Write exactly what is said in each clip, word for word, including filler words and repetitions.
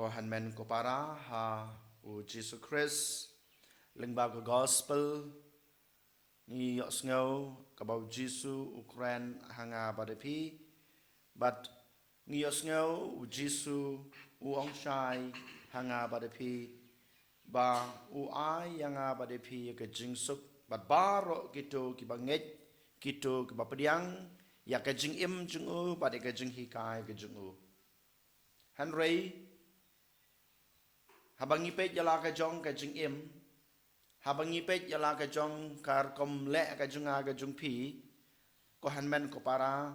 Ko hynmen ko para ha u Jisu Khrist, lyngba ka gospel, ngi ïohsngew kaba u Jisu u kren ha nga bad ïa phi, bad ngi ïohsngew u Jisu u ong shai ha nga bad ïa phi, ba u ai ïa nga bad ïa phi ïa ka jingsuk, bad baroh kito kiba ngeit, kito kiba pdiang ïa ka jingim jong u, bad ïa ka jinghikai ka jong u. Hynrei, haba ngi peit ïa la ka jong ka jingim, haba ngi peit ïa la ka jong ka rukom leh ka jong nga ka jong phi, ko hynmen ko para,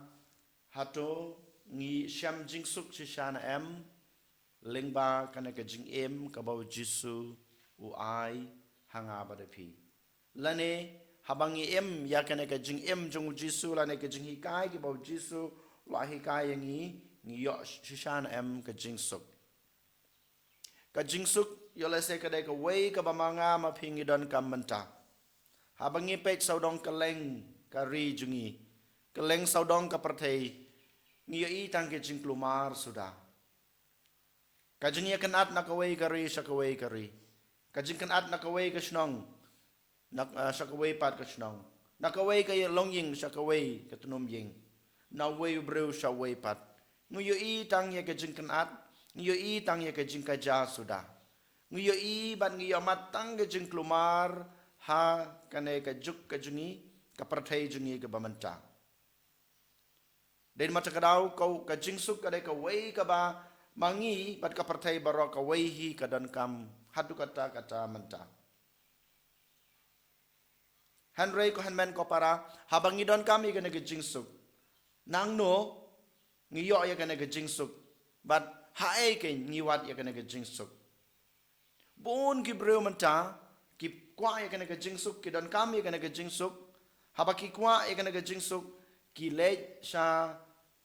hato ngi shem jingsuk shisha ne em, lyngba kane ka jingim kaba u Jisu u ai ha nga bad ïa phi. Lane, haba ngi im ïa kane ka jingim jong u Jisu, lane ka jinghikai kaba u Jisu u la hikai ïa ngi, ngi ïoh shisha ne em ka jingsuk. Ka jingsuk, ïoh lehse ka dei kawei kaba ma nga ma phi ngi donkam mynta. Haba ngi peit sawdong kylleng ka ri jong ngi, kylleng sawdong ka pyrthei, ngi ïohi tang ka jingkulmar suda. Ka jingïakynad na kawei ka ri sha kawei ka ri. Ka jingkynad na kawei ka shnong, na, ah, sha kawei pat ka shnong. Na kawei ka longïing sha kawei ka tnum ïing. Na uwei u briew sha uwei pat. Ngi ïohi tang ïa ka jingkynad, ngi ïohi tang ïa ka jingkajia suda. Ngi ïohi bad ngi ïohmad tang ka jingkulmar ha kane ka juk ka jong ngi, ka pyrthei jong ngi kaba mynta. Dei namar kata ka daw, ka, ka jingsuk ka dei kawei kaba ma ngi bad ka pyrthei baroh kawei hi ka donkam haduh katta katta mynta. Hynrei ko hynmen ko para, haba ngi donkam ïa kane ka jingsuk, nangno ngi ïoh ïa kane ka jingsuk, bad haei kein ngi wad ïa kane ka jingsuk? Bun ki briew mynta ki kwah ïa kane ka jingsuk, ki donkam ïa kane ka jingsuk. Haba ki kwah ïa kane ka jingsuk, ki leit sha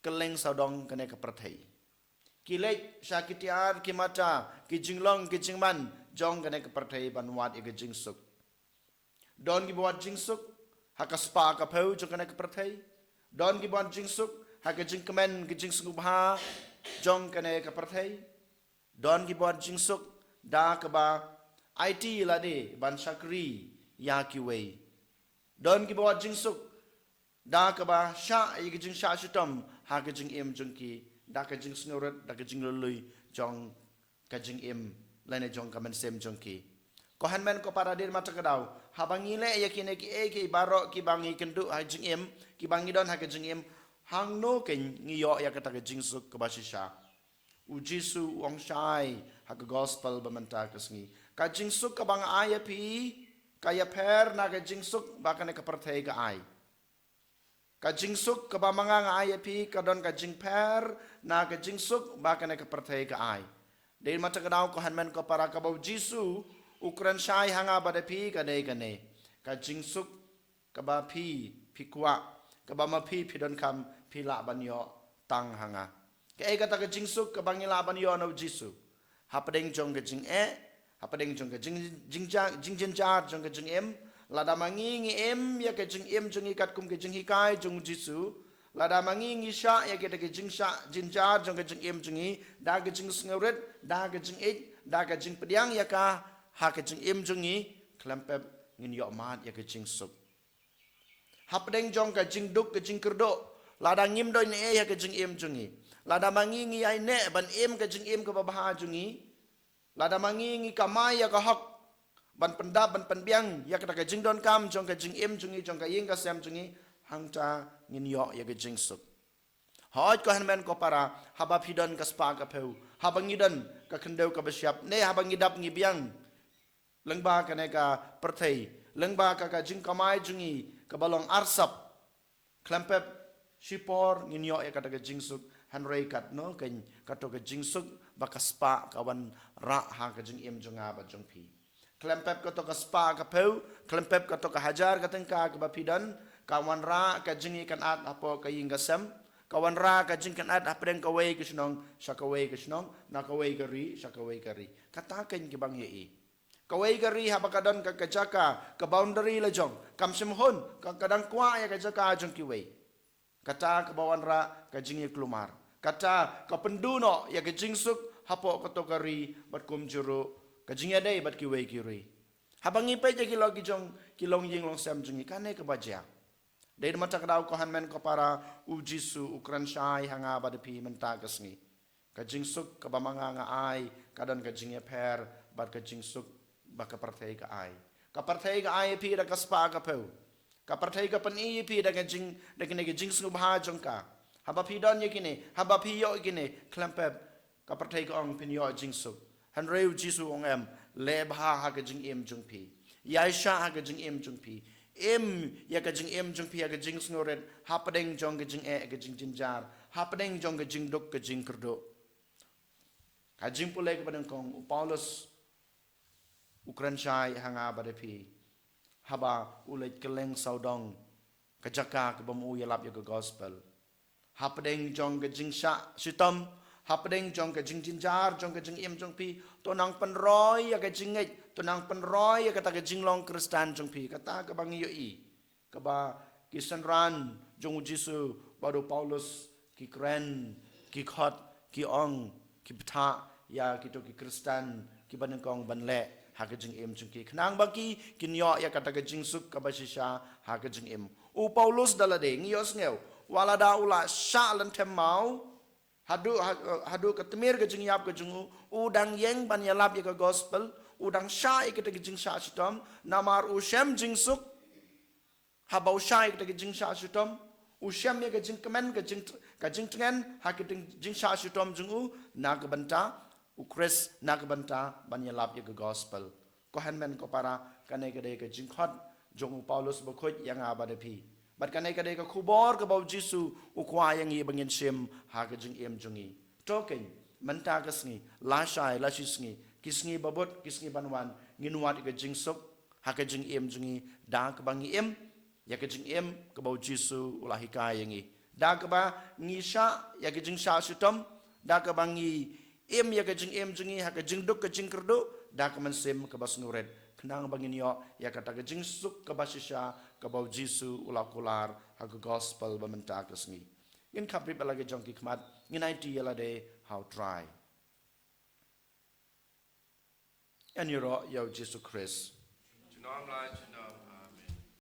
kylleng sawdong kane ka pyrthei. Ki leit sha ki tiar ki mata, ki jinglong ki jingman jong kane ka pyrthei ban wad ïa ka jingsuk. Don kiba wad jingsuk ha ka spah ka phew jong kane ka pyrthei. Don kiba wad jingsuk ha ka jingkmen ka jingsngewbha jong kane ka pyrthei. Don kiba wad jingsuk da kaba aiti lade ban shakri ïa kiwei. Don kiba wad jingsuk da kaba shah ïa ka jingshah shitom ha ka jingim jong ki, da ka jingsngewrit, da ka jinglului jong ka jingim lane jong ka mynsiem jong ki. Ko hynmen ko para, dei namar kata ka daw, haba ngi leh ïa kine kiei kiei baroh kiba ngi kynduh ha jingim, kiba ngi don ha ka jingim, hangno kein ngi ïoh ïa kata ka jingsuk kaba shisha? U Jisu u ong shai ha ka gospel ba mynta ka sngi, ka jingsuk kaba nga ai ïa phi ka ïapher na ka jingsuk ba kane ka pyrthei ka ai. Ka jingsuk kaba ma nga nga ai ïa phi ka don ka jingpher na ka jingsuk ba kane ka pyrthei ka ai. Dei namar kata ka daw, ko hynmen ko para, kaba u Jisu u kren shai ha nga bad ïa phi ka dei kane: ka jingsuk kaba phi, phi kwah, kaba ma phi phi donkam, phi lah ban ïoh tang ha nga. Kaei kata ka jingsuk kaba ngi lah ban ïoh na u Jisu? Hapdeng jong ka jingeh, hapdeng jong ka jing, jingjia, jingjynjar jong ka jingim. Lada ma ngi ngi im ïa ka jingim jong ngi katkum ka jinghikai jong u Jisu, lada ma ngi ngi shah ïa kata ka jingshah jynjar jong ka jingim jong ngi, da ka jingsngewrit, da ka jingïeit, da ka jingpdiang ïa ka ha ka jingim jong ngi, khlem pep ngin ïohmad ïa ka jingsuk. Hapdeng jong ka jingduk ka jingkyrduh, lada ngim don ei ha ka jingim jong ngi, lada ma ngi ngi ïaineh ban im ka jingim kaba bha jong ngi, lada ma ngi ngi kamai ïa ka hok ban pyndap ban pynbiang ïa kata ka jingdonkam jong ka jingim jong ngi, jong ka ïing ka sem jong ngi, hangta ngin ïoh ïa ka jingsuk. Hooid ko hynmen ko para, haba phi don ka spah ka phew, haba ngi don ka khyndew kaba shyiap, ne haba ngi dap ngi biang lyngba kane ka pyrthei, lyngba ka, ka jingkamai jong ngi kaba long arsap, khlem pep shipor ngin ïoh ïa kata ka jingsuk. Hynrei katno kein kato ka jingsuk ba ka spah ka wanrah ha ka jingim jong nga bad jong phi? Khlem pep kato ka spah ka phew, khlem pep kato ka hajar ka tyngka kaba phi don, ka wanrah ka jingïakynad hapoh ka ïing ka sem, ka wanrah ka jingïakynad hapdeng kawei ka shnong sha kawei ka shnong, na kawei ka ri sha kawei ka ri. Kata kein kaba ngi ïohi. Kawei ka ri haba ka don ka, ka jaka, ka boundary la jong, kam shym hun ka, ka dang kwah ïa ka jaka jong kiwei. Kata kaba wanrah ka jingïakulmar. Kata ka pynduh noh ïa ka jingsuk hapoh kato ka ri, bad kumjuh ruh ka jingïadei bad kiwei ki ri. Haba ngi peit ïa ki long ki jong, ki long ïing long sem jong ngi, kane kaba jia. Dei da mynta ka daw ko hynmen ko para, u Jisu u kren shai ha nga bad phi mynta ka sngi. Ka jingsuk kaba ma nga nga ai, ka don ka jingïapher bad ka jingsuk ba ka pyrthei ka ai. Ka pyrthei ka ai ïa phi da ka spah ka phew. Ka pyrthei ka pyni ïa phi da ka jing, da kine ki jingsngewbha jong ka. Haba phi don ïa kine, haba phi ïoh ïa kine, khlem pep, ka pyrthei ka ong phin ïoh jingsuk. Hynrei u Jisu u ong em, leh bha ha ka jingim jong phi. Ïaishah ha ka jingim jong phi. Im ïa ka jingim jong phi ha ka jingsngewrit, hapdeng jong ka jingeh, ka jingjynjar, hapdeng jong ka jingduk, ka jingkyrduh. Ha jingpule kaba nyngkong, u Paulus u kren shai ha nga bad phi. Haba u leit kylleng sawdong ka jaka kaba ma u ïalap ïa ka gospel. Hapdeng jong ka jingshah shitom, hapdeng jong ka jingjynjar jong ka jingim jong phi, to nang pynroi ïa ka jingngeit, to nang pynroi ïa kata ka jinglong Khristan jong phi, kata kaba ngi ïohi. Kaba ki synran jong u Jisu bad u Paulus ki kren, ki khot, ki ong, ki bthah ïa kito ki Khristan kiba nyngkong ban leh ha ka jingim jong ki. Khnang ba ki kin ïoh ïa kata ka jingsuk kaba shisha ha ka jingim. U Paulus da lade ngi ïohsngew, wat lada u la shah lynthem maw, haduh, ha-, haduh ka tmier ka jingïap ka jong u, u dang ïeng ban ïalap ïa ka gospel, u dang shah ïa kata ka jingshah shitom, namar u shem jingsuk. Haba u shah ïa kata ka jingshah shitom, u shem ïa ka jingkmen, ka jing, ka jingtngen ha ka jing, jingshah shitom jong u, na ka bynta u Khrist, na ka bynta ban ïalap ïa ka gospel. Ko hynmen ko para, kane ka dei ka jingkhot jong u Paulus bakhuid ïa nga bad ïa phi. Bad kane ka dei ka khubor kaba u Jisu u kwah ïa ngi ba ngin shim ha ka jingim jong ngi. To keiñ, mynta ka sngi, lashai, lashisngi, ki sngi ba bud, ki sngi ban wan, ngin wad ïa ka jingsuk ha ka jingim jong ngi da kaba ngi im ïa ka jingim kaba u Jisu u la hikai ïa ngi. Da kaba ngi shah ïa ka jingshah shitom, da kaba ngi im ïa ka jingim jong ngi ha ka jingduk ka jingkyrduh, da ka mynsiem kaba sngewrit. Khnang ba ngin ïoh ïa kata ka jingsuk kaba shisha kaba u Jisu u la kular ha ka gospel ba mynta ka sngi. Ngin khapri bad la ka jong ki khmat, ngin aiti ïa lade ha u Trai. Yn ïaroh ïa u Jisu Khrist. Junom la